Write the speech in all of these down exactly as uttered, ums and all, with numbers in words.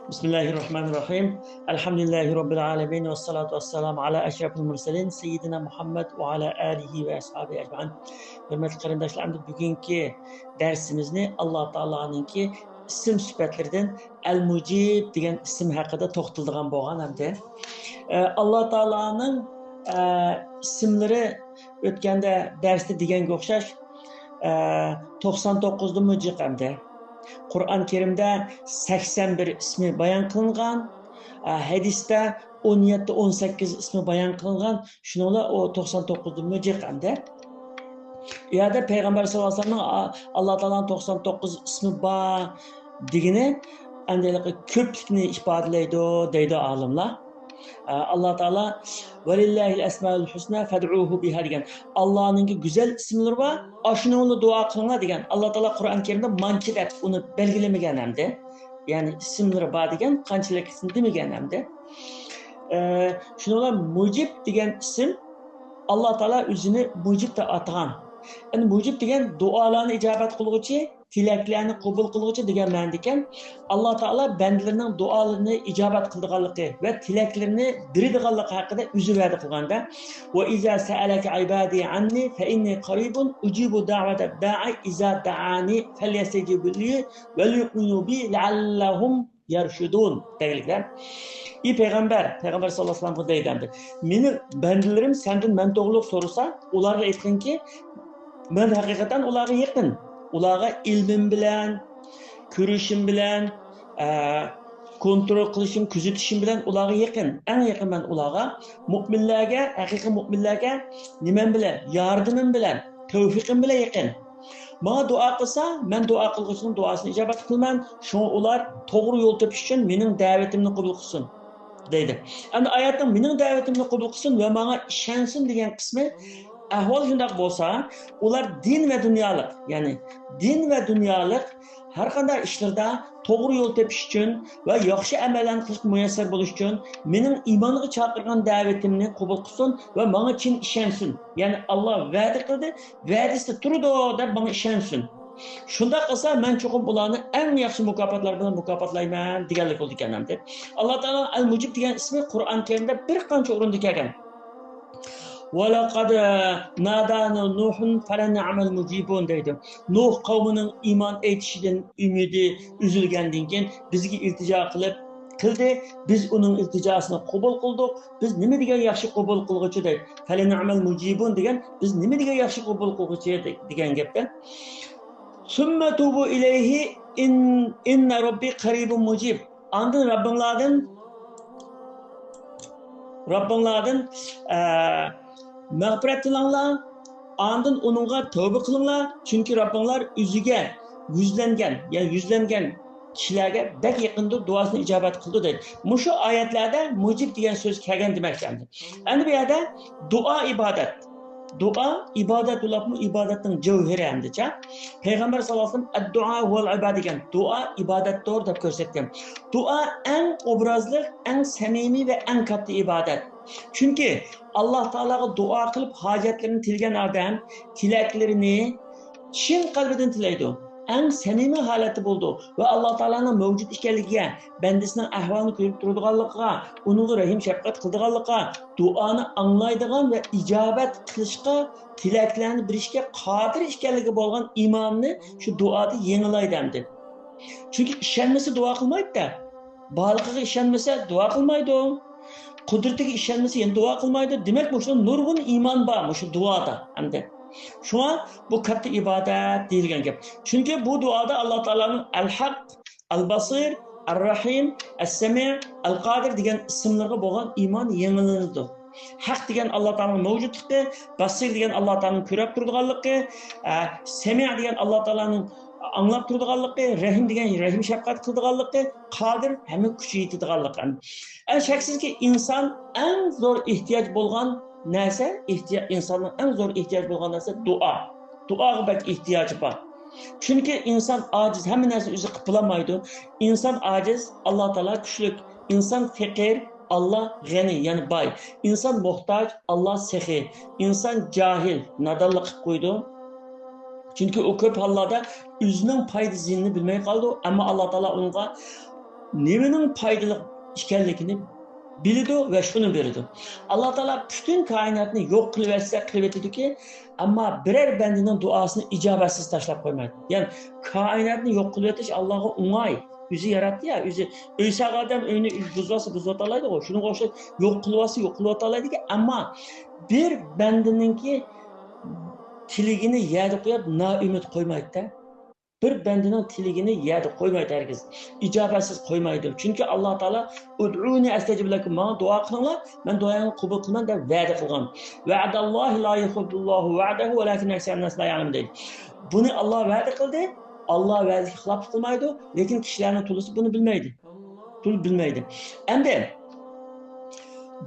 بىسمىللاھىررەھمانىررەھىم. ئەلھەمدۇلىللاھى رەببىل ئالەمىن ۋەسسالاتۇ ۋەسسالامۇ ئالا ئەشرەفىل مۇرسەلىن سەييىدىنا مۇھەممەد ۋە ئالا ئالىھى ۋە ئەسھابىھى ئەجمەئىن. ھۆرمەتلىك قېرىنداشلار، ئەمدى بۈگۈنكى دەرسىمىزنى ئاللا تائالانىڭكى ئىسىم سۈپەتلىرىدىن ئەل مۇجىب دېگەن ئىسىم ھەققىدە توختىلىدىغان بولغان ئەمدى. ئە، ئاللا تائالانىڭ، ئە، ئىسىملىرى ئۆتكەندە دەرستە دېگەنگە ئوخشاش، ئە، توقسان توققۇزدىنمۇ جىق ئەمدى. قۇرئان كەرىمدە سەكسەن بىر ئىسمى بايان قىلىنغان، ئە، ھەدىستە ئون يەتتە، ئون سەككىز ئىسمى بايان قىلىنغان، شۇنىڭ بىلەن ئۇ توقسان توققۇزدىنمۇ جىق ئەمدى. ئۇ يەردە پەيغەمبەر ساللاللاھۇ ئەلەيھى ۋەسەللەمنىڭ ئا-، ئاللا تائالانىڭ توقسان توققۇز ئىسمى بار دېگىنى ئەمدى ھېلىقى كۆپلۈكنى ئىپادىلەيدۇ، دەيدۇ ئالىملار. ئە، ئاللا تائالا، «ۋەلىللاھىل ئەسمائۇل ھۇسنا فەدئۇھۇ بىھا» دېگەن. ئاللانىڭكى گۈزەل ئىسىملىرى بار، ئاشۇنىڭ بىلەن دۇئا قىلىڭلار دېگەن. ئاللا تائالا قۇرئان كەرىمدە مانچە دەپ ئۇنى بەلگىلىمىگەن ئەمدى. يەنى ئىسىملىرى بار دېگەن، قانچىلىكىسىنى دېمىگەن ئەمدى. ئە، شۇنىڭ بىلەن مۇجىب دېگەن ئىسىم، ئاللا تائالا ئۆزىنى مۇجىب دەپ ئاتىغان. يەنى مۇجىب دېگەن دۇئالارنى ئىجابەت قىلغۇچى، تىلەكلەرنى قوبۇل قىلغۇچى دېگەن مەنىدىكەن. ئاللا تائالا بەندىلىرىنىڭ دۇئالىرىنى ئىجابەت قىلىدىغانلىقى ۋە تىلەكلىرىنى بېرىدىغانلىقى ھەققىدە ئۆزى ۋەدە قىلغاندا، «ۋە ئىزا سەئەلەكە ئىبادى ئەننى فەئىننى قەرىبۇن ئۇجىبۇ دەئۋەتە دائى ئىزا دەئانى فەليەستەجىبۇ لى ۋەليۇئمىنۇ بى لەئەللەھۇم يەرشۇدۇن» دەيدىكەن. ئى پەيغەمبەر، پەيغەمبەر ساللاللاھۇ ئەلەيھى ۋەسەللەمگە دەيدۇ ئەمدى، مېنىڭ بەندىلىرىم سەندىن مەن توغرۇلۇق سورىسا، ئۇلارغا ئېيتقىنكى، مەن ھەقىقەتەن ئۇلارغا يېقىن. ئۇلارغا ئىلمىم بىلەن، كۆرۈشۈم بىلەن، ئە، كونترول قىلىشىم، كۆزىتىشىم بىلەن ئۇلارغا يېقىن. ئەڭ يېقىن مەن ئۇلارغا. مۆمىنلەرگە، ھەقىقىي مۆمىنلەرگە نېمەم بىلەن؟ ياردىمىم بىلەن، تەۋپىقىم بىلەن يېقىن. ماڭا دۇئا قىلسا، مەن دۇئا قىلغۇچىنىڭ دۇئاسىنى ئىجابەت قىلىمەن. شۇڭا ئۇلار توغرا يول تېپىش ئۈچۈن مېنىڭ دەۋىتىمنى قوبۇل قىلسۇن، دەيدۇ. ئەمدى ئايەتنىڭ «مېنىڭ دەۋىتىمنى قوبۇل قىلسۇن ۋە ماڭا ئىشەنسۇن» دېگەن قىسمى، ئەھۋال شۇنداق بولسا، ئۇلار دىن ۋە دۇنيالىق، يەنى دىن ۋە دۇنيالىق ھەر قانداق ئىشلىرىدا توغرا يول تېپىش ئۈچۈن ۋە ياخشى ئەمەللەرنى قىلىشقا مۇيەسسەر بولۇش ئۈچۈن مېنىڭ ئىمانغا چاقىرغان دەۋىتىمنى قوبۇل قىلسۇن ۋە ماڭا چىن ئىشەنسۇن. يەنى ئاللا ۋەدە قىلدى، ۋەدىسىدە تۇرىدۇ دەپ ماڭا ئىشەنسۇن. شۇنداق قىلسا، مەن چوقۇم ئۇلارنى ئەڭ ياخشى مۇكاپاتلار بىلەن مۇكاپاتلايمەن دېگەنلىك بولىدىكەن ئەمدى. ئاللا تائالا ئەل مۇجىب دېگەن ئىسمى قۇرئان كەرىمدە بىر قانچە ئورۇندا كەلگەن. «ۋەلەقەد نادانا نۇھۇن فەلەنىئمەل مۇجىبۇن» دەيدۇ. نۇھ قەۋمىنىڭ ئىمان ئېيتىشىدىن ئۈمىدى ئۈزۈلگەندىن كېيىن بىزگە ئىلتىجا قىلىپ قىلدى. بىز ئۇنىڭ ئىلتىجاسىنى قوبۇل قىلدۇق. بىز نېمە دېگەن ياخشى قوبۇل قىلغۇچى دەيدۇ. «فەلەنىئمەل مۇجىبۇن» دېگەن، بىز نېمە دېگەن ياخشى قوبۇل قىلغۇچى دە-، دېگەن گەپكەن. «سۈممە تۇبۇ ئىلەيھى ئىن-، ئىننە رەببى قەرىبۇن مۇجىب». ئاندىن رەببىڭلاردىن، رەببىڭلاردىن، ئە، مەغپىرەت تىلەڭلار، ئاندىن ئۇنىڭغا تەۋبە قىلىڭلار، چۈنكى رەببىڭلار ئۆزىگە يۈزلەنگەن، يەنى يۈزلەنگەن كىشىلەرگە بەك يېقىندۇر، دۇئاسىنى ئىجابەت قىلىدۇ دەيدۇ. مۇشۇ ئايەتلەردە مۇجىب دېگەن سۆز كەلگەن دېمەكچى ئەمدى. ئەمدى بۇ يەردە دۇئا ئىبادەت. دۇئا ئىبادەت بولۇپمۇ ئىبادەتنىڭ جەۋھىرى ئەمدىچە. پەيغەمبەر ساللاللاھۇ ئەلەيھى ۋەسەللەم «ئەددۇئا ھۇۋەل ئىبادە» دېگەن، دۇئا ئىبادەتتۇر دەپ كۆرسەتكەن. دۇئا ئەڭ ئوبرازلىق، ئەڭ سەمىمىي ۋە ئەڭ كاتتا ئىبادەت. چۈنكى ئاللا تائالاغا دۇئا قىلىپ ھاجەتلىرىنى تىلىگەن ئادەم تىلەكلىرىنى چىن قەلبىدىن تىلەيدۇ. ئەڭ سەمىمىي ھالەتتە بولىدۇ ۋە ئاللا تائالانىڭ مەۋجۇت ئىكەنلىكىگە، بەندىسىنىڭ ئەھۋالىنى كۆرۈپ تۇرىدىغانلىقىغا، ئۇنىڭغا رەھىم شەپقەت قىلىدىغانلىقىغا، دۇئانى ئاڭلايدىغان ۋە ئىجابەت قىلىشقا، تىلەكلەرنى بېرىشكە قادىر ئىكەنلىكىگە بولغان ئىماننى شۇ دۇئادا يېڭىلايدۇ ئەمدى. چۈنكى ئىشەنمىسە دۇئا قىلمايدۇ-دە. بالىقىغا ئىشەنمىسە دۇئا قىلمايدۇ. قۇدرىتىگە ئىشەنمىسە يەنە دۇئا قىلمايدۇ. دېمەك، مۇشۇ نۇرغۇن ئىمان بار مۇشۇ دۇئادا ئەمدى. شۇڭا بۇ كاتتا ئىبادەت دېيىلگەن گەپ. چۈنكى بۇ دۇئادا ئاللا تائالانىڭ ئەل-ھەق، ئەل-باسىر، ئەر-رەھىم، ئەس-سەمىئ، ئەل-قادىر دېگەن ئىسىملىرىغا بولغان ئىمان يېڭىلىنىدۇ. ھەق دېگەن ئاللا تائالانىڭ مەۋجۇتلۇقى، باسىر دېگەن ئاللا تائالانىڭ كۆرۈپ تۇرىدىغانلىقى، ئە، سەمىئ دېگەن ئاللا تائالانىڭ ئاڭلاپ تۇرىدىغانلىقى، رەھىم دېگەن رەھىم شەپقەت قىلىدىغانلىقى، قادىر ھەممە كۈچ يېتىدىغانلىقى. ئە، شەكسىزكى، ئىنسان ئەڭ زور ئېھتىياج بولغان نەرسە، ئېھتىيا-، ئىنساننىڭ ئەڭ زور ئېھتىياج بولغان نەرسە دۇئا. دۇئاغا بەك ئېھتىياجى بار. چۈنكى ئىنسان ئاجىز، ھەممە نەرسىنى ئۆزى قىلىپ بولالمايدۇ. ئىنسان ئاجىز، ئاللا تائالا كۈچلۈك. ئىنسان پېقىر، ئاللا غەنى، يەنى باي. ئىنسان موھتاج، ئاللا سېخىي. ئىنسان جاھىل، نادانلىق قىلىپ قويىدۇ. چۈنكى ئۇ كۆپ ھاللاردا ئۆزىنىڭ پايدا زىيىنىنى بىلمەي قالىدۇ. ئەمما ئاللا تائالا ئۇنىڭغا نېمىنىڭ پايدىلىق ئىكەنلىكىنى بىلىدۇ ۋە شۇنى بېرىدۇ. ئاللا تائالا پۈتۈن كائىناتنى يوق قىلىۋەتسە قىلىۋېتىدۇكى، ئەمما بىرەر بەندىنىڭ دۇئاسىنى ئىجابەتسىز تاشلاپ قويمايدۇ. يەنى كائىناتنى يوق قىلىۋېتىش ئاللاغا ئوڭاي. ئۆزى ياراتتى يا، ئۆزى ئۆي سالغان ئادەم ئۆينى بۇزۇۋالسا بۇزۇۋېتالايدىغۇ، شۇنىڭغا ئوخشاش يوق قىلىۋالسا يوق قىلىۋېتالايدىكەن. ئەمما بىر بەندىنىڭكى تىلىگىنى يەردە قويۇپ نائۈمىد قويمايدۇ-دە. بىر بەندىنىڭ تىلىگىنى يەردە قويمايدۇ ھەرگىز. ئىجابەتسىز قويمايدۇ. چۈنكى ئاللا تائالا، «ئۇدئۇنى ئەستەجىب لەكۇم»، ماڭا دۇئا قىلىڭلار، مەن دۇئاڭلارنى قوبۇل قىلىمەن دەپ ۋەدە قىلغان. «ۋەئدەللاھى لا يۇخلىفۇللاھۇ ۋەئدەھۇ ۋەلەكىننە ئەكسەرەنناس لا يەئلەمۇن» دەيدۇ. بۇنى ئاللا ۋەدە قىلدى. ئاللا ۋەدىسىگە خىلاپلىق قىلمايدۇ، لېكىن كىشىلەرنىڭ تولىسى بۇنى بىلمەيدۇ. تولىسى بىلمەيدۇ. ئەمدى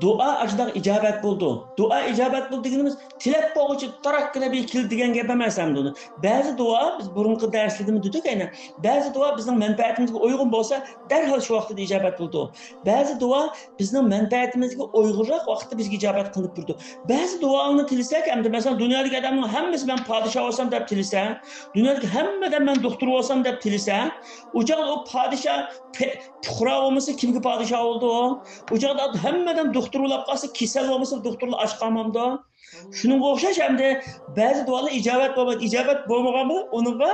دۇئا ئاشۇنداق ئىجابەت بولىدۇ. دۇئا ئىجابەت بولىدۇ دېگىنىمىز، تىلەپ بولغۇچە تاراققىنا بىر كېلىدۇ دېگەن گەپ ئەمەس ئەمدى ئۇنى. بەزى دۇئا، بىز بۇرۇنقى دەرسلىرىمىزدە دېدۇق ئەينەن، بەزى دۇئا بىزنىڭ مەنپەئەتىمىزگە ئۇيغۇن بولسا، دەرھال شۇ ۋاقتىدا ئىجابەت بولىدۇ. بەزى دۇئا بىزنىڭ مەنپەئەتىمىزگە ئۇيغۇنراق ۋاقىتتا بىزگە ئىجابەت قىلىنىپ تۇرىدۇ. بەزى دۇئاڭنى تىلىسەك، ئەمدى مەسىلەن، دۇنيادىكى ئادەمنىڭ ھەممىسى مەن پادىشاھ بولسام دەپ تىلىسە، دۇنيادىكى ھەممە ئادەم مەن دوختۇر بولسام دەپ تىلىسە، ئۇ چاغدا ئۇ پادىشاھ پە-، پۇقرا بولمىسا، كىمگە پادىشاھ بولىدۇ؟ ئۇ چاغدا ھەممە ئادەم دوختۇر بولاپ قالسا، كېسەل بولمىسا، دوختۇرلار ئاچ قالمامدۇ؟ شۇنىڭغا ئوخشاش ئەمدى بەزى دۇئالار ئىجابەت بولمايدۇ. ئىجابەت بولمىغان بولسا، ئۇنىڭغا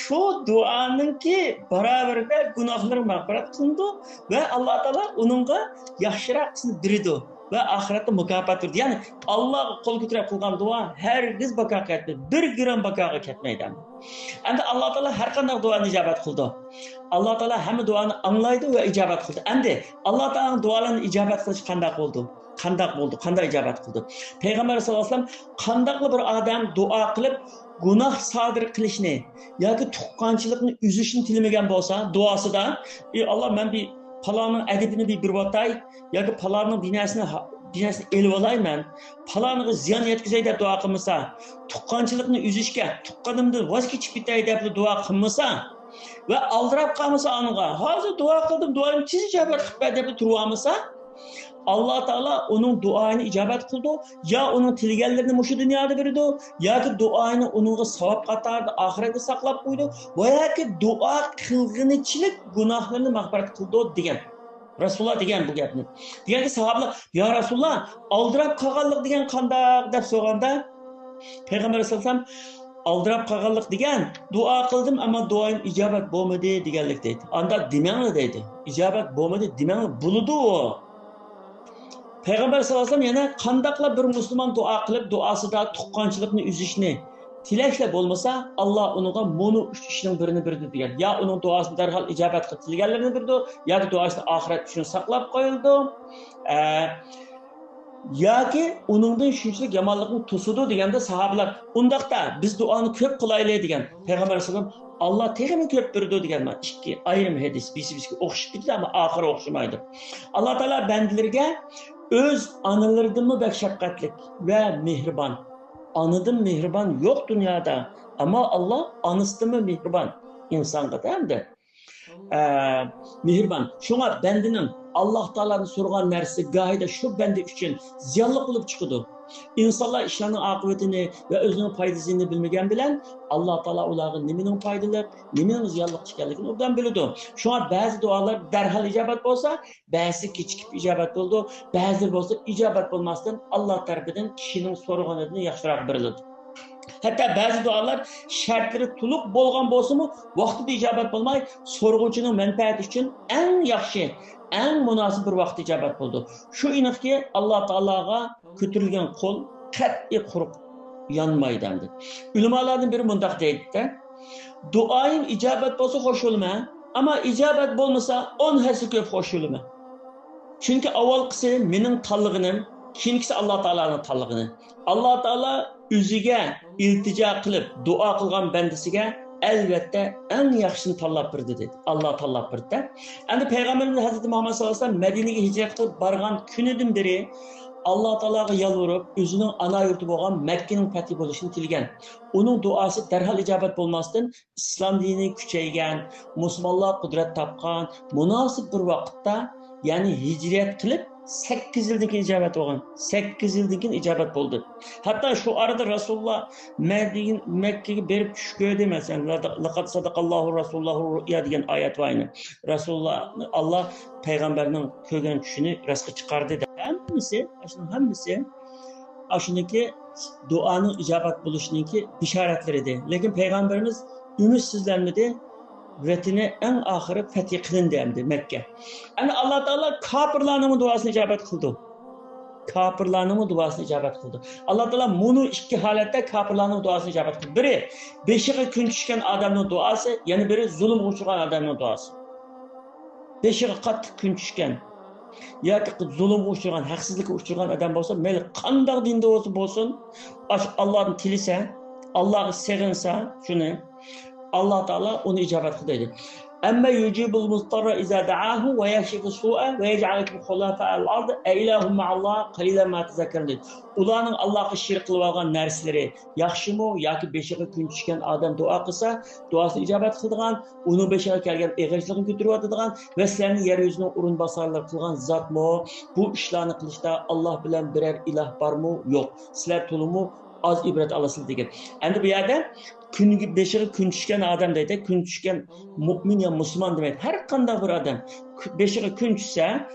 شۇ دۇئانىڭكى باراۋىرىدە گۇناھلىرى مەغپىرەت قىلىنىدۇ ۋە ئاللا تائالا ئۇنىڭغا ياخشىراقىسىنى بېرىدۇ ۋە ئاخىرەتتە مۇكاپات بېرىدۇ. يەنى ئاللاغا قول كۆتۈرۈپ قىلغان دۇئا ھەرگىز بىكارغا كەتمەيدۇ. بىر گرام بىكارغا كەتمەيدۇ. ئەمدى ئاللا تائالا ھەر قانداق دۇئانى ئىجابەت قىلىدۇ. ئاللا تائالا ھەممە دۇئانى ئاڭلايدۇ ۋە ئىجابەت قىلىدۇ. ئەمدى ئاللا تائالانىڭ دۇئالارنى ئىجابەت قىلىشى قانداق بولىدۇ؟ قانداق بولىدۇ؟ قانداق ئىجابەت قىلىدۇ؟ پەيغەمبەر ساللاللاھۇ ئەلەيھى ۋەسەللەم، قانداقلا بىر ئادەم دۇئا قىلىپ، گۇناھ سادىر قىلىشنى ياكى تۇغقانچىلىقنى ئۈزۈشنى تىلىمىگەن بولسا، دۇئاسىدا، «ئى ئاللا، مەن بىر پالاننىڭ ئەدىپىنى بىر بېرىۋاتاي ياكى پالاننىڭ بىناسىنى، بىناسىنى ئېلىۋالاي مەن، پالانىغا زىيان يەتكۈزەي» دەپ دۇئا قىلمىسا، تۇغقانچىلىقنى ئۈزۈشكە، تۇغقىنىمدىن ۋاز كېچىپ كېتەي دەپلا دۇئا قىلمىسا ۋە ئالدىراپ قالمىسا ئانىغا، «ھازىر دۇئا قىلدىم، دۇئايىمنى تېز ئىجابەت قىلىپ بەر» دەپلا تۇرۇۋالمىسا، ئاللا تائالا ئۇنىڭ دۇئايىنى ئىجابەت قىلىدۇ، يا ئۇنىڭ تىلىگەنلىرىنى مۇشۇ دۇنيادا بېرىدۇ، ياكى دۇئايىنى ئۇنىڭغا ساۋاب قاتارىدا ئاخىرەتكە ساقلاپ قويىدۇ، ۋە ياكى دۇئا قىلغىنىچىلىك گۇناھلىرىنى مەغپىرەت قىلىدۇ دېگەن. رەسۇلۇللا دېگەن بۇ گەپنى. دېگەنكى ساھابىلار، «يا رەسۇلۇللا، ئالدىراپ قالغانلىق دېگەن قانداق؟» دەپ سورىغاندا، پەيغەمبەر ئەلەيھىسسالام، «ئالدىراپ قالغانلىق دېگەن، دۇئا قىلدىم، ئەمما دۇئايىم ئىجابەت بولمىدى» دېگەنلىك دەيدۇ. ئاندا دېمەڭلار دەيدۇ. ئىجابەت بولمىدى دېمەڭلار، بولىدۇ. پەيغەمبەر ساللاللاھۇ ئەلەيھى ۋەسەللەم يەنە، «قانداقلا بىر مۇسۇلمان دۇئا قىلىپ، دۇئاسىدا تۇغقانچىلىقنى ئۈزۈشنى تىلەكلە بولمىسا، ئاللا ئۇنىڭغا مۇنۇ ئۈچ ئىشنىڭ بىرىنى بېرىدۇ» دېگەن. يا ئۇنىڭ دۇئاسىنى دەرھال ئىجابەت قىلىپ تىلىگەنلىرىنى بېرىدۇ، ياكى دۇئاسىنى ئاخىرەت ئۈچۈن ساقلاپ قويىدۇ. ئە، ياكى ئۇنىڭدىن شۇنچىلىك يامانلىقنى توسىدۇ دېگەندە ساھابىلار، «ئۇنداقتا بىز دۇئانى كۆپ قىلايلى» دېگەن. پەيغەمبەر ئەلەيھىسسالام، «ئاللا تېخىمۇ كۆپ بېرىدۇ» دېگەن. مانا ئىككى ئايرىم ھەدىس، بىرسى بىرسىگە ئوخشىشىپ كېتىدۇ، ئەمما ئاخىرى ئوخشىمايدۇ. ئاللا تائالا بەندىلىرىگە ئۆز ئانىلىرىدىنمۇ بەك شەپقەتلىك ۋە مېھرىبان. ئانىدىن مېھرىبان يوق دۇنيادا، ئەمما ئاللا ئانىسىدىنمۇ مېھرىبان ئىنسانغا دە ئەمدى. ئە، مېھرىبان. شۇڭا بەندىنىڭ ئاللا تائالادىن سورىغان نەرسىسى گاھىدا شۇ بەندە ئۈچۈن زىيانلىق بولۇپ چىقىدۇ. ئىنسانلار ئىشلارنىڭ ئاقىۋىتىنى ۋە ئۆزىنىڭ پايدا زىيىنىنى بىلمىگەن بىلەن، ئاللا تائالا ئۇلارغا نېمىنىڭ پايدىلىق، نېمىنىڭ زىيانلىق ئىكەنلىكىنى ئوبدان بىلىدۇ. شۇڭا بەزى دۇئالار دەرھال ئىجابەت بولسا، بەزىسى كېچىكىپ ئىجابەت بولىدۇ، بەزىلىرى بولسا ئىجابەت بولماستىن، ئاللا تەرىپىدىن كىشىنىڭ سورىغىنىدىن ياخشىراق بېرىلىدۇ. ھەتتا بەزى دۇئالار شەرتلىرى تولۇق بولغان بولسىمۇ، ۋاقتىدا ئىجابەت بولماي، سورىغۇچىنىڭ مەنپەئەتى ئۈچۈن ئەڭ ياخشى، ئەڭ مۇناسىپ بىر ۋاقىتتا ئىجابەت بولىدۇ. شۇ ئېنىقكى، ئاللا تائالاغا كۆتۈرۈلگەن قول قەتئىي قۇرۇق يانمايدۇ ئەمدى. ئۆلىمالاردىن بىرى مۇنداق دەيدۇ-دە، «دۇئايىم ئىجابەت بولسا خوش بولىمەن، ئەمما ئىجابەت بولمىسا ئون ھەسسە كۆپ خوش بولىمەن. چۈنكى ئاۋۋالقىسى مېنىڭ تاللىغىنىم، كېيىنكىسى ئاللا تائالانىڭ تاللىغىنى. ئاللا تائالا ئۆزىگە ئىلتىجا قىلىپ دۇئا قىلغان بەندىسىگە ئەلۋەتتە ئەڭ ياخشىسىنى تاللاپ بېرىدۇ» دەيدۇ. ئاللا تاللاپ بېرىدۇ-دە. ئەمدى پەيغەمبىرىمىز ھەزرىتى مۇھەممەد ساللاللاھۇ ئەلەيھى ۋەسەللەم مەدىنىگە ھىجرەت قىلىپ بارغان كۈنىدىن بېرى ئاللا تائالاغا يالۋۇرۇپ، ئۆزىنىڭ ئانا يۇرتى بولغان مەككىنىڭ پەتھى بولۇشىنى تىلىگەن. ئۇنىڭ دۇئاسى دەرھال ئىجابەت بولماستىن، ئىسلام دىنى كۈچەيگەن، مۇسۇلمانلار قۇدرەت تاپقان مۇناسىپ بىر ۋاقىتتا يەنى ھىجرىيەت قىلىپ سەككىز يىلدىن كېيىن ئىجابەت بولغان. سەككىز يىلدىن كېيىن ئىجابەت بولدى. ھەتتا شۇ ئارىدا رەسۇلۇللا مەدىنە، مەككىگە بېرىپ چۈش كۆردى. مەسىلەن، «لەقەد سەدەقەللاھۇ رەسۇلەھۇ رۇئيا» دېگەن ئايەت بار ئەينى. رەسۇلۇللا، ئاللا پەيغەمبەرنىڭ كۆرگەن چۈشىنى راستقا چىقاردى دەپ. ھەممىسى، ئاشۇنىڭ ھەممىسى ئاشۇنىڭكى دۇئانىڭ ئىجابەت بولۇشىنىڭكى بېشارەتلىرى ئىدى. لېكىن پەيغەمبىرىمىز ئۈمىدسىزلەنمىدى. ۋەتىنى ئەڭ ئاخىرى پەتھى قىلىندى ئەمدى مەككە. ئەنە ئاللا تائالا كاپىرلارنىڭمۇ دۇئاسىنى ئىجابەت قىلدى. كاپىرلارنىڭمۇ دۇئاسىنى ئىجابەت قىلدى. ئاللا تائالا مۇنۇ ئىككى ھالەتتە كاپىرلارنىڭ دۇئاسىنى ئىجابەت قىلدى. بىرى، بېشىغا كۈن چۈشكەن ئادەمنىڭ دۇئاسى، يەنە بىرى زۇلۇمغا ئۇچرىغان ئادەمنىڭ دۇئاسى. بېشىغا قاتتىق كۈن چۈشكەن ياكى زۇلۇمغا ئۇچرىغان، ھەقسىزلىككە ئۇچرىغان ئادەم بولسا، مەيلى قانداق دىندا بولسا بولسۇن، ئاشۇ ئاللادىن تىلىسە، ئاللاغا سېغىنسا، شۇنى ئاللا تائالا ئۇنى ئىجابەت قىلىدۇ. «ئەممەن يۇجىبۇل مۇزتەررە ئىزا دەئاھۇ ۋە يەكشىفۇس سۇئە ۋە يەجئەلۇكۇم خۇلەفائەل ئەرز ئەئىلاھۇم مەئەللاھ قەلىلەن ما تەزەككەرۇن» دەيدۇ. ئۇلارنىڭ ئاللاغا شېرىك قىلىۋالغان نەرسىلىرى ياخشىمۇ ياكى بېشىغا كۈن چۈشكەن ئادەم دۇئا قىلسا، دۇئاسىنى ئىجابەت قىلىدىغان، ئۇنىڭ بېشىغا كەلگەن ئېغىرچىلىقنى كۆتۈرۈۋاتىدىغان ۋە سىلەرنى يەر يۈزىنىڭ ئورۇنباسارلىرى قىلغان زاتمۇ؟ بۇ ئىشلارنى قىلىشتا ئاللا بىلەن بىرەر ئىلاھ بارمۇ؟ يوق. سىلەر تولىمۇ ئاز ئىبرەت ئالىسىلەر دېگەن. ئەمدى بۇ يەردە كۈنگە، بېشىغا كۈن چۈشكەن ئادەم دەيدۇ، كۈن چۈشكەن مۇئمىن يا مۇسۇلمان دېمەيدۇ. ھەر قانداق بىر ئادەم كۈ-، بېشىغا كۈن چۈشسە،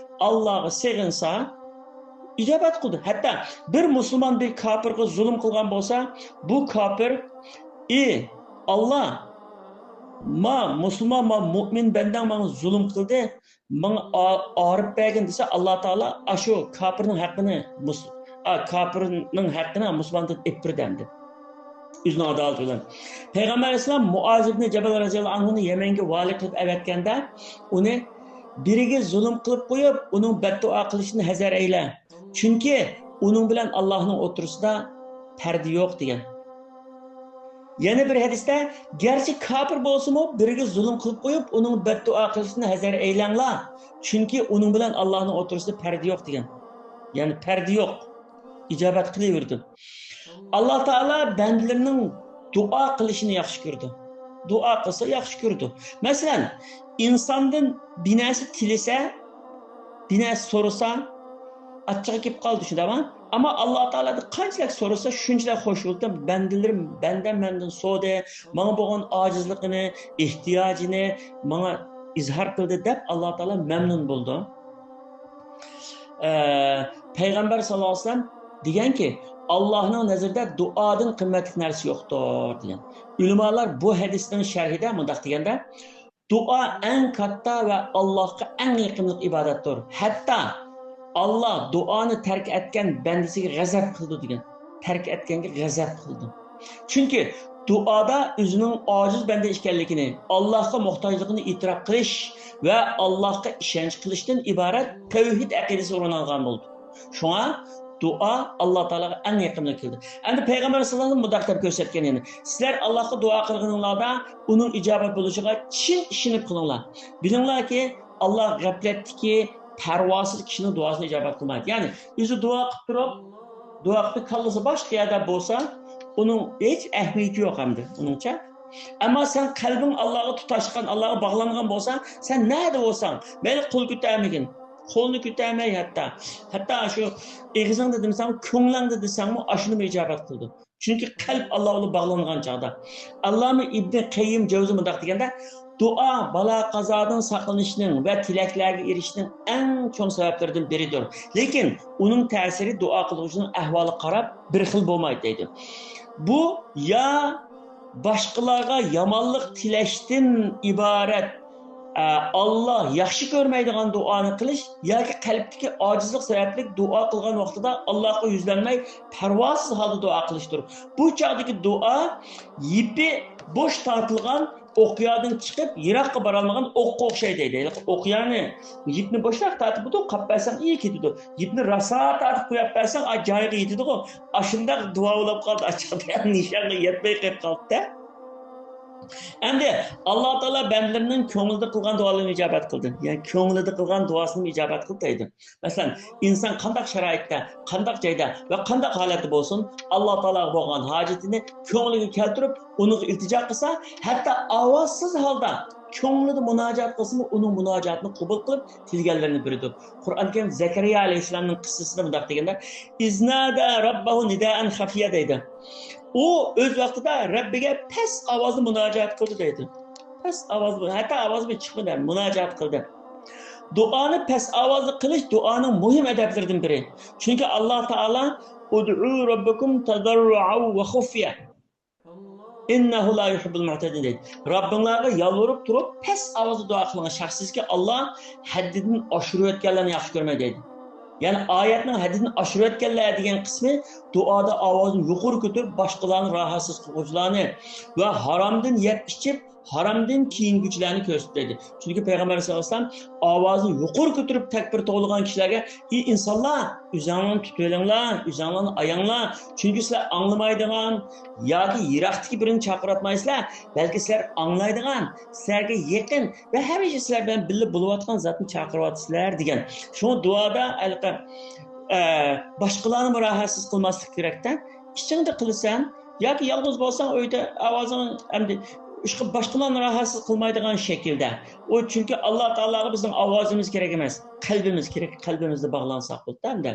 ئاللاغا سېغىنسا، ئىجابەت قىلدى. ھەتتا بىر مۇسۇلمان بىر كاپىرغا زۇلۇم قىلغان بولسا، بۇ كاپىر، ئى ئاللا، ما مۇسۇلمان، ما مۇئمىن بەندەڭ ماڭا زۇلۇم قىلدى، ماڭا ئا-، ئاغرىپ بەرگىن دېسە، ئاللا تائالا ئاشۇ كاپىرنىڭ ھەققىنى مۇس-، ئا، كاپىرنىڭ ھەققىنى مۇسۇلماندىن ئېلىپ بېرىدۇ ئەمدى. ئۆزىنىڭ ئادالىتى بىلەن. پەيغەمبەر ئەلەيھىسسالام مۇئاز ئىبنى جەبەل رەزىياللاھۇ ئەنھۇنى يەمەنگە ۋالىي قىلىپ ئەۋەتكەندە، ئۇنى بىرىگە زۇلۇم قىلىپ قويۇپ، ئۇنىڭ بەددۇئا قىلىشىدىن ھەزەر ئەيلە. چۈنكى ئۇنىڭ بىلەن ئاللاھنىڭ ئوتتۇرىسىدا پەردە يوق دېگەن. يەنە بىر ھەدىستە، گەرچە كاپىر بولسىمۇ، بىرىگە زۇلۇم قىلىپ قويۇپ، ئۇنىڭ بەددۇئا قىلىشىدىن ھەزەر ئەيلەڭلار. چۈنكى ئۇنىڭ بىلەن ئاللاھنىڭ ئوتتۇرىسىدا پەردە يوق دېگەن. يەنى پەردە يوق. ئىجابەت قىلىۋېرىدۇ. ئاللا تائالا بەندىلىرىنىڭ دۇئا قىلىشىنى ياخشى كۆرىدۇ. دۇئا قىلسا ياخشى كۆرىدۇ. مەسىلەن، ئىنساندىن بىر نەرسە تىلىسە، بىر نەرسە سورىسا، ئاچچىقى كېلىپ قالىدۇ، شۇنداقمۇ؟ ئەمما ئاللا تائالادىن قانچىلىك سورىسا، شۇنچىلىك خوش بولىدۇ. بەندىلىرىم، بەندەم مەندىن سورىدى، ماڭا بولغان ئاجىزلىقىنى، ئېھتىياجىنى ماڭا ئىزھار قىلدى دەپ، ئاللا تائالا مەمنۇن بولىدۇ. ئە، پەيغەمبەر ساللاللاھۇ ئەلەيھى ۋەسەللەم دېگەنكى، ئاللاھنىڭ نەزىرىدە دۇئادىن قىممەتلىك نەرسە يوقتۇر، دېگەن. ئۆلىمالار بۇ ھەدىسنىڭ شەرھىدە مۇنداق دېگەندە، دۇئا ئەڭ كاتتا ۋە ئاللاھقا ئەڭ يېقىملىق ئىبادەتتۇر. ھەتتا ئاللا دۇئانى تەرك ئەتكەن بەندىسىگە غەزەپ قىلىدۇ، دېگەن. تەرك ئەتكەنگە غەزەپ قىلىدۇ. چۈنكى دۇئادا ئۆزىنىڭ ئاجىز بەندە ئىكەنلىكىنى، ئاللاھقا موھتاجلىقىنى ئېتىراپ قىلىش ۋە ئاللاھقا ئىشەنچ قىلىشتىن ئىبارەت تەۋھىد ئەقىدىسى ئورۇن ئالغان بولىدۇ. شۇڭا دۇئا ئاللا تائالاغا ئەڭ يېقىملىق كېلىدۇ. ئەمدى پەيغەمبەر ساللاللاھۇ ئەلەيھى ۋەسەللەم مۇنداق دەپ كۆرسەتكەن يەنە، سىلەر ئاللاھقا دۇئا قىلغىنىڭلاردا ئۇنىڭ ئىجابەت بولۇشىغا چىن ئىشىنىپ قىلىڭلار. بىلىڭلاركى، ئاللا غەپلەتتىكى، پەرۋاسىز كىشىنىڭ دۇئاسىنى ئىجابەت قىلمايدۇ. يەنى ئۆزى دۇئا قىلىپ تۇرۇپ، دۇئا قىلىپ كاللىسى باشقا يەردە بولسا، ئۇنىڭ ھېچ ئەھمىيىتى يوق ئەمدى ئۇنىڭچە. ئەمما سەن قەلبىڭ ئاللاغا تۇتاشقان، ئاللاغا باغلانغان بولسا، سەن نەدە بولساڭ، مەيلى قول كۆتەرمىگىن، قولنى كۆتەرمەي ھەتتا، ھەتتا شۇ ئېغىزىڭدا دېمىسەڭمۇ، كۆڭلەڭدە دېسەڭمۇ، ئاشۇنىمۇ ئىجابەت قىلىدۇ. چۈنكى قەلب ئاللا بىلەن باغلانغان چاغدا. ئاللاما ئىبنى قەييىم جەۋزى مۇنداق دېگەندە، دۇئا بالا-قازادىن ساقلىنىشنىڭ ۋە تىلەكلەرگە ئېرىشىشنىڭ ئەڭ چوڭ سەۋەبلىرىدىن بىرىدۇر. لېكىن ئۇنىڭ تەسىرى دۇئا قىلغۇچىنىڭ ئەھۋالىغا قاراپ بىر خىل بولمايدۇ دەيدۇ. بۇ يا باشقىلارغا يامانلىق تىلەشتىن ئىبارەت، ئە، ئاللا ياخشى كۆرمەيدىغان دۇئانى قىلىش ياكى قەلبتىكى ئاجىزلىق سەۋەبلىك دۇئا قىلغان ۋاقتىدا ئاللاغا يۈزلەنمەي، پەرۋاسىز ھالدا دۇئا قىلىشتۇر. بۇ چاغدىكى دۇئا يىپى بوش تارتىلغان ئوقيادىن چىقىپ، يىراققا بارالمىغان ئوققا ئوخشايدۇ دەيدۇ. ئوقيانى يىپنى بوشراق تارتىپ، بۇ قاپ بەرسەڭ ئىيى كېتىدۇ. يىپنى راسا تارتىپ قويۇپ بەرسەڭ، ئا، جايىغا يېتىدىغۇ. ئاشۇنداق دۇئا بولۇپ قالدى، ئاچچىقىدا نىشانغا يەتمەي قېلىپ قالدى-دە. ئەمدى ئاللا تائالا بەندىلىرىنىڭ كۆڭلىدە قىلغان دۇئالىرىنى ئىجابەت قىلدى. يەنى كۆڭلىدە قىلغان دۇئاسىنى ئىجابەت قىلدى دەيدۇ. مەسىلەن، ئىنسان قانداق شارائىتتا، قانداق جايدا ۋە قانداق ھالەتتە بولسۇن، ئاللا تائالاغا بولغان ھاجىتىنى كۆڭلىگە كەلتۈرۈپ، ئۇنىڭغا ئىلتىجا قىلسا، ھەتتا ئاۋازسىز ھالدا كۆڭلىدە مۇناجات قىلسىمۇ، ئۇنىڭ مۇناجاتىنى قوبۇل قىلىپ، تىلىگەنلىرىنى بېرىدۇ. قۇرئان كەرىم زەكەرىيا ئەلەيھىسسالامنىڭ قىسسىسىنى مۇنداق دېگەندە، «ئىزنادە رەببەھۇ نىدائەن خەفىيە» دەيدۇ. ئۇ ئۆز ۋاقتىدا رەببىگە پەس ئاۋازدا مۇناجات قىلدى دەيدۇ. پەس ئاۋاز، ھەتتا ئاۋازى بىر چىقمىدى، مۇناجات قىلدى. دۇئانى پەس ئاۋازدا قىلىش دۇئانىڭ مۇھىم ئەدەپلىرىدىن بىرى. چۈنكى ئاللا تائالا، «ئۇدئۇ رەببەكۇم تەزەررۇئەن ۋە خۇفيە. ئىننەھۇ لا يۇھىببۇل مۇئتەدىن» دەيدۇ. رەببىڭلارغا يالۋۇرۇپ تۇرۇپ پەس ئاۋازدا دۇئا قىلىڭ. شەكسىزكى، ئاللا ھەددىدىن ئاشۇرۇۋەتكەنلەرنى ياخشى كۆرمەيدۇ دەيدۇ. يەنى ئايەتنىڭ ھەددىدىن ئاشۇرۇۋەتكەنلەر دېگەن قىسمى دۇئادا ئاۋازنى يۇقىرى كۆتۈرۈپ، باشقىلارنى راھەتسىز قىلغۇچىلارنى ۋە ھارامدىن يەپ ئىچىپ، ھارامدىن كىيىنگۈچىلەرنى كۆرسىتىدۇ. چۈنكى پەيغەمبەر سەللەللاھۇ ئەلەيھى ۋەسەللەم ئاۋازىنى يۇقىرى كۆتۈرۈپ تەكبىر توۋلىغان كىشىلەرگە، «ئى ئىنسانلار، ئۆزۈڭلارنى تۇتۇۋېلىڭلار، ئۆزۈڭلارنى ئاياڭلار. چۈنكى سىلەر ئاڭلىمايدىغان ياكى يىراقتىكى بىرىنى چاقىرىۋاتمايسىلەر، بەلكى سىلەر ئاڭلايدىغان، سىلەرگە يېقىن ۋە ھەمىشە سىلەر بىلەن بىللە بولۇۋاتقان زاتنى چاقىرىۋاتىسىلەر» دېگەن. شۇڭا دۇئادا ھېلىقى، ئە، باشقىلارنىمۇ راھەتسىز قىلماسلىق كېرەكتە. ئىچىڭدە قىلىسەن ياكى يالغۇز بولساڭ ئۆيدە ئاۋازىڭ ئەمدى ئىشقىلىپ باشقىلارنى راھەتسىز قىلمايدىغان شەكىلدە. ئۇ چۈنكى ئاللا تائالاغا بىزنىڭ ئاۋازىمىز كېرەك ئەمەس، قەلبىمىز كېرەك، قەلبىمىزدە باغلانساق بولدى ئەمدى.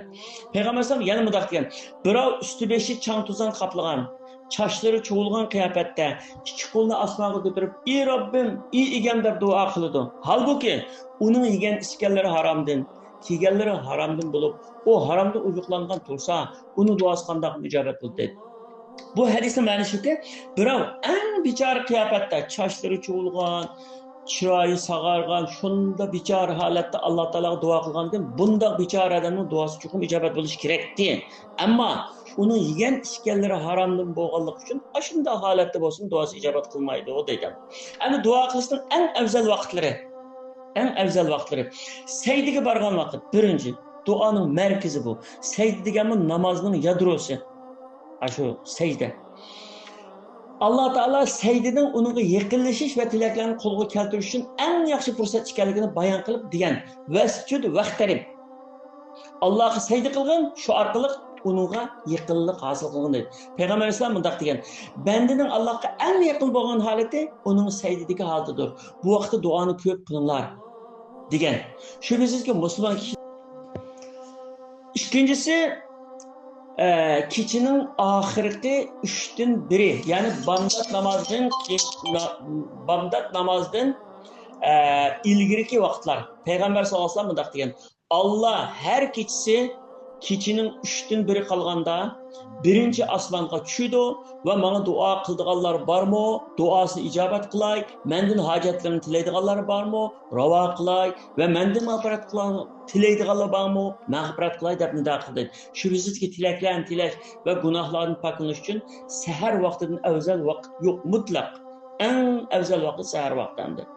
پەيغەمبەر ئەلەيھىسسالام يەنە مۇنداق دېگەن، بىراۋ ئۈستى بېشى چاڭ توزان قاپلىغان، چاچلىرى چۇۋۇلغان قىياپەتتە ئىككى قولىنى ئاسمانغا كۆتۈرۈپ، «ئى رەببىم، ئى ئىگەم» دەپ دۇئا قىلىدۇ. ھالبۇكى، ئۇنىڭ يېگەن ئىچكەنلىرى ھارامدىن، كىيگەنلىرى ھارامدىن بولۇپ، ئۇ ھارامدا ئوزۇقلانغان تۇرسا، ئۇنىڭ دۇئاسى قانداقمۇ ئىجابەت بولىدۇ دەيدۇ. بۇ ھەدىسنىڭ مەنىسى شۇكى، بىراۋ ئەڭ بىچارە قىياپەتتە، چاچلىرى چۇۋۇلغان، چىرايى ساغارغان، شۇنداق بىچارە ھالەتتە ئاللا تائالاغا دۇئا قىلغاندىن كېيىن، بۇنداق بىچارە ئادەمنىڭ دۇئاسى چوقۇم ئىجابەت بولۇشى كېرەكتى. ئەمما ئۇنىڭ يېگەن ئىچكەنلىرى ھارامدىن بولغانلىقى ئۈچۈن، ئاشۇنداق ھالەتتە بولسىمۇ دۇئاسى ئىجابەت قىلمايدۇ دەيدۇ. ئەمدى دۇئا قىلىشنىڭ ئەڭ ئەۋزەل ۋاقىتلىرى. ئەڭ ئەۋزەل ۋاقىتلىرى. سەجدىگە بارغان ۋاقىت، بىرىنچى. دۇئانىڭ مەركىزى بۇ. سەجدە دېگەنمۇ نامازنىڭ يادروسى. ئاشۇ سەجدە. ئاللا تائالا سەجدىنىڭ ئۇنىڭغا يېقىنلىشىش ۋە تىلەكلەرنى قولغا كەلتۈرۈش ئۈچۈن ئەڭ ياخشى پۇرسەت ئىكەنلىكىنى بايان قىلىپ دېگەن، «ۋەسجۇد ۋەقتەرىب.» ئاللاغا سەجدە قىلغىن، شۇ ئارقىلىق ئۇنىڭغا يېقىنلىق ھاسىل قىلغىن دەيدۇ. پەيغەمبەر ئەلەيھىسسالام مۇنداق دېگەن، بەندىنىڭ ئاللاغا ئەڭ يېقىن بولغان ھالىتى ئۇنىڭ سەجدىدىكى ھالىتىدۇر. بۇ ۋاقىتتا دۇئانى كۆپ قىلىڭلار دېگەن. شۈبھىسىزكى، مۇسۇلمان كىشى. ئىككىنچىسى، ئە، كېچىنىڭ ئاخىرقى ئۈچتىن بىرى، يەنى بامدات نامازدىن كېيىن، نا-، بامدات نامازدىن، ئە، ئىلگىرىكى ۋاقىتلار. پەيغەمبەر ساللاللاھۇ ئەلەيھى ۋەسەللەم مۇنداق دېگەن، ئاللا ھەر كېچىسى كېچىنىڭ ئۈچتىن بىرى قالغاندا، بىرىنچى ئاسمانغا چۈشىدۇ ۋە ماڭا دۇئا قىلىدىغانلار بارمۇ؟ دۇئاسىنى ئىجابەت قىلاي، مەندىن ھاجەتلىرىنى تىلەيدىغانلار بارمۇ؟ راۋا قىلاي ۋە مەندىن مەغپىرەت قىلاي، تىلەيدىغانلار بارمۇ؟ مەغپىرەت قىلاي دەپ نىدا قىلدى. شۈبھىسىزكى، تىلەكلەرنى تىلەش ۋە گۇناھلاردىن پاكلىنىش ئۈچۈن سەھەر ۋاقتىدىن ئەۋزەل ۋاقىت يوق، مۇتلەق. ئەڭ ئەۋزەل ۋاقىت سەھەر ۋاقتى ئەمدى.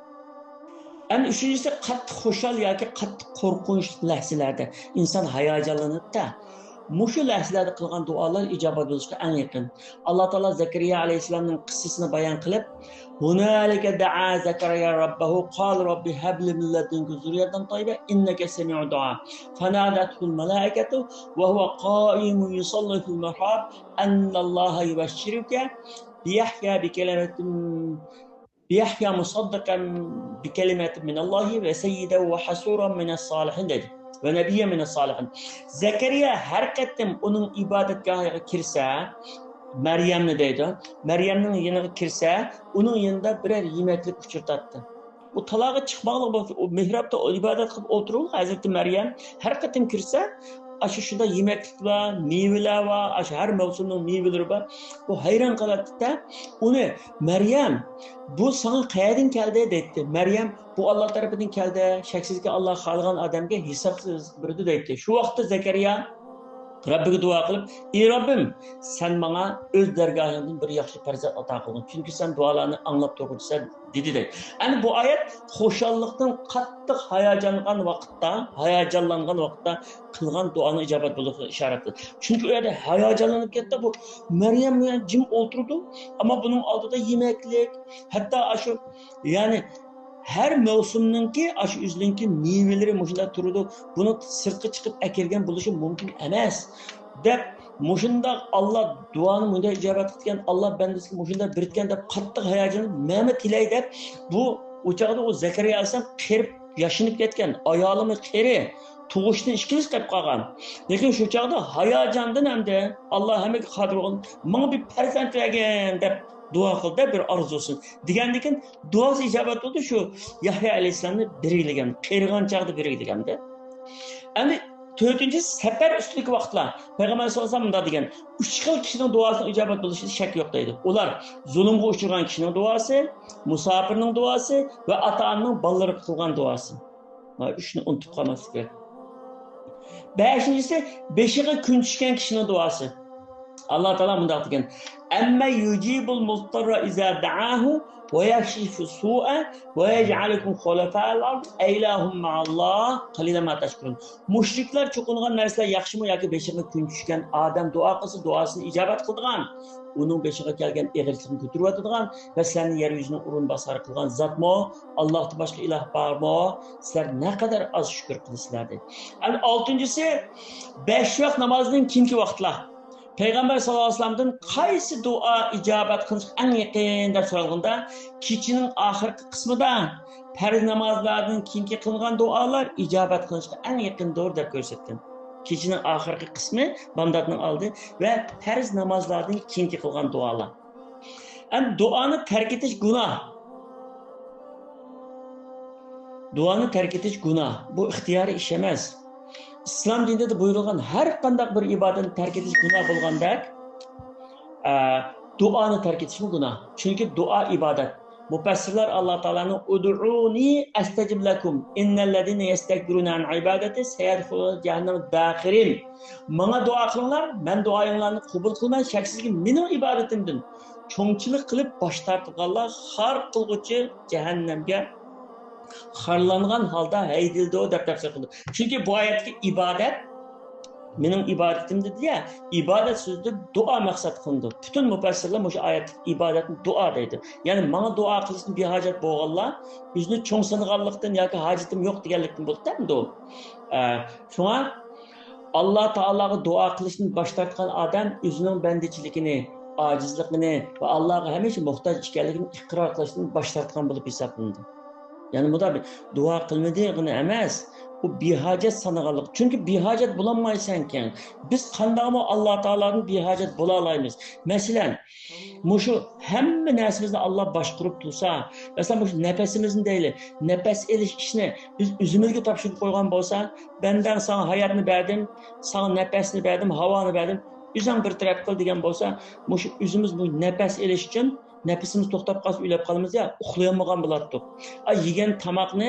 ئەمدى ئۈچىنچىسى، قاتتىق خۇشال ياكى قاتتىق قورقۇنچلۇق لەھزىلەردە ئىنسان ھاياجانلىنىدۇ-دە، مۇشۇ لەھزىلەردە قىلغان دۇئالار ئىجابەت بولۇشقا ئەڭ يېقىن. ئاللا تائالا زەكەرىيا ئەلەيھىسسالامنىڭ قىسسىسىنى بايان قىلىپ، «ھۇنالىكە دەئا زەكەرىيا رەببەھۇ، قالە رەببى ھەبلى مىن لەدۇنكە زۇررىيەتەن تەييىبە، ئىننەكە سەمىئۇد دۇئا. فەنادەتھۇل مەلائىكەتۇ ۋەھۇۋە قائىمۇن يۇسەللى فىل مىھراب، ئەننەللاھە يۇبەششىرۇكە بىيەھيا بىكەلىمەتىن بىيەھيا مۇسەددىقەن بىكەلىمەتىن مىنەللاھى ۋە سەييىدەن ۋە ھەسۇرەن مىنەس سالىھىن» دەيدۇ. ۋە نەبىييەن مىنەس سالىھىن. زەكەرىيا ھەر قېتىم ئۇنىڭ ئىبادەتگاھىغا كىرسە، مەريەمنى دەيدۇ، مەريەمنىڭ يېنىغا كىرسە، ئۇنىڭ يېنىدا بىرەر يېمەكلىك ئۇچرىتاتتى. ئۇ تالاغا چىقماقلىق بولسا، ئۇ مېھرابتا ئىبادەت قىلىپ ئولتۇرۇۋالغان ھەزرىتى مەريەم ھەر قېتىم كىرسە، ئاشۇ شۇنداق يېمەكلىك بار، مېۋىلەر بار، ئاشۇ ھەر مەۋسۇمنىڭ مېۋىلىرى بار. ئۇ ھەيران قالاتتى-دە، ئۇنى، «مەريەم، بۇ ساڭا قەيەردىن كەلدى؟» دەيتتى. مەريەم، «بۇ ئاللا تەرىپىدىن كەلدى، شەكسىزكى، ئاللا خالىغان ئادەمگە ھېسابسىز رىزىق بېرىدۇ» دەيتتى. شۇ ۋاقىتتا زەكەرىيا، رەببىگە دۇئا قىلىپ، ئى رەببىم، سەن ماڭا ئۆز دەرگاھىڭدىن بىر ياخشى پەرزەنت ئاتا قىلغىن، چۈنكى سەن دۇئالارنى ئاڭلاپ تۇرغۇچىسەن، دېدى دەيدۇ. ئەنە بۇ ئايەت خۇشاللىقتىن قاتتىق ھاياجانلانغان ۋاقىتتا، ھاياجانلانغان ۋاقىتتا قىلغان دۇئانىڭ ئىجابەت بولۇشىغا ئىشارەتتۇر. چۈنكى ئۇ يەردە ھاياجانلىنىپ كەتتى، بۇ مەريەم جىم ئولتۇرىدۇ، ئەمما بۇنىڭ ئالدىدا يېمەكلىك، ھەتتا ئاشۇ، يەنى ھەر مەۋسۇمنىڭكى، ئاشۇ ئۈزنىڭكى مېۋىلىرى مۇشۇنداق تۇرىدۇ، بۇنى سىرتقا چىقىپ ئەكەلگەن بولۇشى مۇمكىن ئەمەس، دەپ، مۇشۇنداق ئاللا دۇئانى مۇنداق ئىجابەت قىلىدىكەن، ئاللا بەندىسىگە مۇشۇنداق بېرىدىكەن دەپ قاتتىق ھاياجانلىنىپ، مەنمۇ تىلەي دەپ، بۇ، ئۇ چاغدا ئۇ زەكەرىيا ئەلەيھىسسالام قېرىپ ياشىنىپ كەتكەن، ئايالىمۇ قېرى، تۇغۇشتىن ئىككى يىل قېلىپ قالغان. لېكىن شۇ چاغدا ھاياجاندىن ئەمدى، ئاللا ھەممىگە قادىر بولغان، ماڭا بىر پەرزەنت بەرگىن دەپ دۇئا قىلدى، بىر ئارزۇسىنى دېگەندىكىن، دۇئاسى ئىجابەت بولدى، شۇ يەھيا ئەلەيھىسسالامنى بىرگىلىگەن، قېرىغان چاغدا بىرگىلىگەندە. ئەمدى تۆتىنچى، سەپەر ئۈستىدىكى ۋاقىتلار. پەيغەمبەر سەللەللاھۇ ئەلەيھى ۋەسەللەم مۇنداق دېگەن، ئۈچ خىل كىشىنىڭ دۇئاسىنىڭ ئىجابەت بولۇشىدا شەك يوق دەيدۇ. ئۇلار زۇلۇمغا ئۇچرىغان كىشىنىڭ دۇئاسى، مۇساپىرنىڭ دۇئاسى ۋە ئاتا-ئانىنىڭ بالىلىرىغا قىلغان دۇئاسى. مانا ئۈچنى ئۇنتۇپ قالماسلىق كېرەك. بەشىنچىسى، بېشىغا كۈن چۈشكەن كىشىنىڭ دۇئاسى. ئاللا تائالا مۇنداق دېگەن، ئەممەن يۇجىبۇل مۇزتەررە ئىزا دەئاھۇ ۋە يەكشىفۇس سۇئە ۋە يەجئەلۇكۇم خۇلەفائەل ئەرد ئەئىلاھۇم مەئەللاھ قەلىلەن ما تەشكۇرۇن. مۇشرىكلار چوقۇنغان نەرسىلەر ياخشىمۇ ياكى بېشىغا كۈن چۈشكەن ئادەم دۇئا قىلسا، دۇئاسىنى ئىجابەت قىلىدىغان، ئۇنىڭ بېشىغا كەلگەن ئېغىرچىلىقنى كۆتۈرۈۋېتىدىغان ۋە سىلەرنى يەر يۈزىنىڭ ئورۇنباسارى قىلغان زاتمۇ؟ ئاللاھتىن باشقا ئىلاھ بارمۇ؟ سىلەر نەقەدەر ئاز شۈكۈر قىلىسىلەر، دەيدۇ. ئەمدى ئالتىنچىسى، بەش ۋاق نامازدىن كېيىنكى ۋاقىتلار. پەيغەمبەر ساللاللاھۇ ئەلەيھى ۋەسەللەمدىن قايسى دۇئا ئىجابەت قىلىنىشقا ئەڭ يېقىن دەپ سورالغاندا، كېچىنىڭ ئاخىرقى قىسمىدا پەرز نامازلاردىن كېيىنكى قىلىنغان دۇئالار ئىجابەت قىلىنىشقا ئەڭ يېقىندۇر دەپ كۆرسەتكەن. كېچىنىڭ ئاخىرقى قىسمى، بامداتنىڭ ئالدى ۋە پەرز نامازلاردىن كېيىنكى قىلغان دۇئالار. ئەمدى دۇئانى تەرك ئېتىش گۇناھ. دۇئانى تەرك ئېتىش گۇناھ. بۇ ئىختىيارىي ئىش ئەمەس. ئىسلام دىنىدا بۇيرۇلغان ھەر قانداق بىر ئىبادەتنى تەرك ئېتىش گۇناھ بولغاندەك، ئە، دۇئانى تەرك ئېتىشمۇ گۇناھ. چۈنكى دۇئا ئىبادەت. مۇپەسسىرلەر ئاللا تائالانىڭ «ئۇدئۇنى ئەستەجىب لەكۇم، ئىننەللەزىنە يەستەكبىرۇنە ئەن ئىبادەتى سەيەدخۇلۇنە جەھەننەمە داخىرىن.» ماڭا دۇئا قىلىڭلار، مەن دۇئايىڭلارنى قوبۇل قىلىمەن، شەكسىزكى مېنىڭ ئىبادىتىمدىن چوڭچىلىق قىلىپ باش تارتىدىغانلار خار قىلغۇچى جەھەننەمگە خارلانغان ھالدا ھەيدىلىدۇ، دەپ تەپسىر قىلدى. چۈنكى بۇ ئايەتتىكى ئىبادەت، مېنىڭ ئىبادىتىم دېدى يا، ئىبادەت سۆزىدە دۇئا مەقسەت قىلىنىدۇ. پۈتۈن مۇپەسسىرلەر مۇشۇ ئايەتتىكى ئىبادەتنى دۇئا دەيدۇ. يەنى ماڭا دۇئا قىلىشتىن بىھاجەت بولغانلار ئۆزىنى چوڭ سانىغانلىقتىن ياكى ھاجىتىم يوق دېگەنلىكتىن بولىدۇ ئەمدى ئۇ. ئە، شۇڭا ئاللا تائالاغا دۇئا قىلىشتىن باش تارتقان ئادەم ئۆزىنىڭ بەندىچىلىكىنى، ئاجىزلىقىنى ۋە ئاللاغا ھەمىشە موھتاج ئىكەنلىكىنى ئىقرار قىلىشتىن باش تارتقان بولۇپ ھېسابلىنىدۇ. يەنى مۇنداق بىر دۇئا قىلمىدىغىنى ئەمەس، ئۇ بىھاجەت سانىغانلىق. چۈنكى بىھاجەت بولالمايسەنكەن. بىز قانداقمۇ ئاللا تائالادىن بىھاجەت بولالايمىز؟ مەسىلەن، مۇشۇ ھەممە نەرسىمىزنى ئاللا باشقۇرۇپ تۇرسا، مەسىلەن، مۇشۇ نەپىسىمىزنى دەيلى، نەپەس ئېلىش ئىشىنى بىز ئۆزىمىزگە تاپشۇرۇپ قويغان بولسا، بەندەڭ ساڭا ھاياتنى بەردىم، ساڭا نەپەسنى بەردىم، ھاۋانى بەردىم، ئۆزۈڭ بىر تەرەپ قىل دېگەن بولسا، مۇشۇ ئۆزىمىز بۇ نەپەس ئېلىش ئۈچۈن نەپىسىمىز توختاپ قالسا ئۆلۈپ قالىمىز يا، ئۇخلىيالمىغان بولاتتۇق. ئا، يېگەن تاماقنى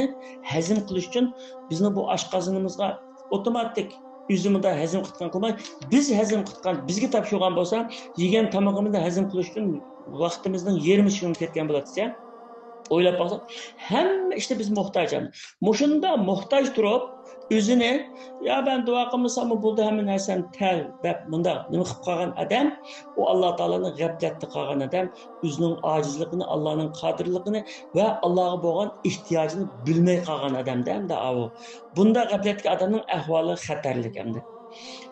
ھەزىم قىلىش ئۈچۈن بىزنىڭ بۇ ئاشقازىنىمىزغا ئوتوماتىك ئۆزى مۇنداق ھەزىم قىلىدىغان قىلماي، بىز ھەزىم قىلىدىغان، بىزگە تاپشۇرغان بولسا، يېگەن تامىقىمىزنى ھەزىم قىلىش ئۈچۈن ۋاقتىمىزنىڭ يېرىمى شۇنىڭغا كەتكەن بولاتتى. ئويلاپ باقساق، ھەممە ئىشتا بىز موھتاج. مۇشۇنداق موھتاج تۇرۇپ، ئۆزىنى، يا، مەن دۇئا قىلمىساممۇ بولدى، ھەممە نەرسەم تەل، دەپ مۇنداق نېمە قىلىپ قالغان ئادەم، ئۇ ئاللا تائالانىڭ غەپلەتتە قالغان ئادەم، ئۆزىنىڭ ئاجىزلىقىنى، ئاللانىڭ قادىرلىقىنى ۋە ئاللاغا بولغان ئېھتىياجىنى بىلمەي قالغان ئادەمدە ئەمدى ئاۋۇ. بۇنداق غەپلەتتىكى ئادەمنىڭ ئەھۋالى خەتەرلىك ئەمدى.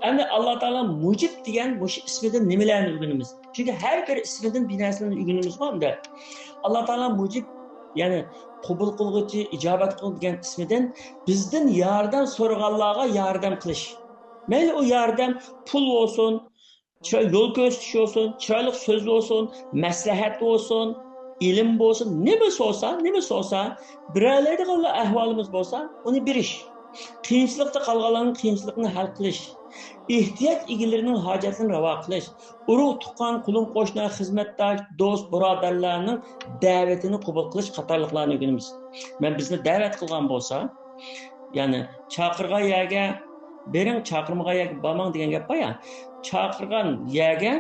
ئەمدى ئاللا تائالا مۇجىب دېگەن مۇشۇ ئىسمىدىن نېمىلەرنى ئۆگىنىمىز؟ چۈنكى ھەر بىر ئىسمىدىن بىر نەرسىلەرنى ئۆگىنىمىزغۇ ئەمدى. ئاللا تائالا مۇجىب، يەنى قوبۇل قىلغۇچى، ئىجابەت قىلغۇچى دېگەن ئىسمىدىن بىزدىن ياردەم سورىغانلارغا ياردەم قىلىش. مەيلى ئۇ ياردەم پۇل بولسۇن، چىراي-، يول كۆرسىتىش بولسۇن، چىرايلىق سۆز بولسۇن، مەسلىھەت بولسۇن، ئىلىم بولسۇن، نېمە سورىسا، نېمە سورىسا، بېرەلەيدىغانلا ئەھۋالىمىز بولسا، ئۇنى بېرىش. قىيىنچىلىقتا قالغانلارنىڭ قىيىنچىلىقىنى ھەل قىلىش. ئېھتىياج ئىگىلىرىنىڭ ھاجەتلىرىنى راۋا قىلىش. ئۇرۇق-تۇغقان، قولۇم-قوشنا، خىزمەتداش، دوست، بۇرادەرلەرنىڭ دەۋىتىنى قوبۇل قىلىش قاتارلىقلارنى ئۆگىنىمىز. مەن بىزنى دەۋەت قىلغان بولسا، يەنى چاقىرغان يەرگە بېرىڭ، چاقىرمىغان يەرگە بارماڭ دېگەن گەپ بار يا. چاقىرغان يەرگە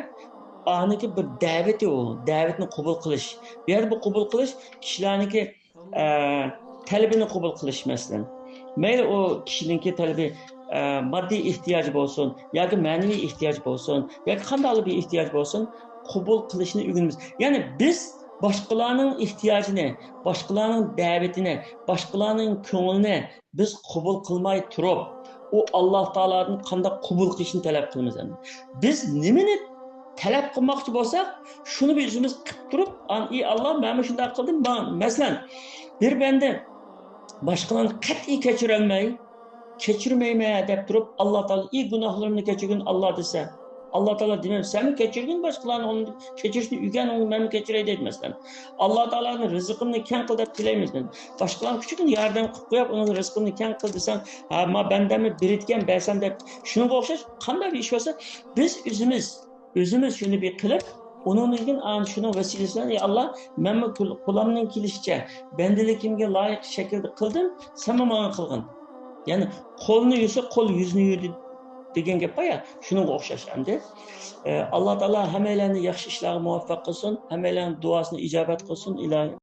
ئانىكى بىر دەۋىتى ئۇ، دەۋىتىنى قوبۇل قىلىش. بۇ يەردە بۇ قوبۇل قىلىش كىشىلەرنىڭكى، ئە، تەلىپىنى قوبۇل قىلىش، مەسىلەن. مەيلى ئۇ كىشىنىڭكى تەلىپى، ئە، ماددىي ئېھتىياجى بولسۇن ياكى مەنىۋى ئېھتىياج بولسۇن ياكى قانداقلا بىر ئېھتىياج بولسۇن، قوبۇل قىلىشنى ئۆگىنىمىز. يەنى بىز باشقىلارنىڭ ئېھتىياجىنى، باشقىلارنىڭ دەۋىتىنى، باشقىلارنىڭ كۆڭلىنى بىز قوبۇل قىلماي تۇرۇپ، ئۇ ئاللا تائالادىن قانداق قوبۇل قىلىشنى تەلەپ قىلىمىز ئەمدى. بىز نېمىنى تەلەپ قىلماقچى بولساق، شۇنى بىز ئۆزىمىز قىلىپ تۇرۇپ، ئان-، ئى ئاللا، مەنمۇ شۇنداق قىلدىم. ما-، مەسىلەن، بىر بەندە باشقىلارنى قەتئىي كەچۈرەلمەي، كەچۈرمەيمەن دەپ تۇرۇپ، ئاللا تائالا، ئى گۇناھلىرىمنى كەچۈرگىن ئاللا دېسە، ئاللا تائالا دېمەم، سەنمۇ كەچۈرگىن باشقىلارنى، ئۇنى كەچۈرۈشنى ئۆگەن، ئۇنى مەنمۇ كەچۈرەي دەيدۇ، مەسىلەن. ئاللا تائالادىن رىزقىمنى كەڭ قىل دەپ تىلەيمىز. باشقىلارنىڭ كۈچىگە ياردەم قىلىپ قويۇپ، ئۇنىڭ رىزقىنى كەڭ قىل دېسەڭ، ھە، ما بەندەممۇ بېرىدىكەن، بەرسەم دەپ، شۇنىڭغا ئوخشاش قانداق بىر ئىش بولسا، بىز ئۆزىمىز، ئۆزىمىز شۇنى بىر قىلىپ، ئۇنىڭدىن كېيىن ئانا شۇنىڭ ۋەسىلىسى بىلەن، ئى ئاللا، مەنمۇ قول-، قولۇمنىڭ كېلىشىچە بەندىلىكىمگە لايىق شەكىلدە قىلدىم، سەنمۇ ماڭا قىلغىن. يەنى قولنى يۇسا قول يۈزنى يۇدى دېگەن گەپ بار يا، شۇنىڭغا ئوخشاش ئەمدى. ئە، ئاللا تائالا ھەممەيلەننى ياخشى ئىشلارغا مۇۋەپپەق قىلسۇن، ھەممەيلەننىڭ دۇئاسىنى ئىجابەت قىلسۇن، ئىلاھىم.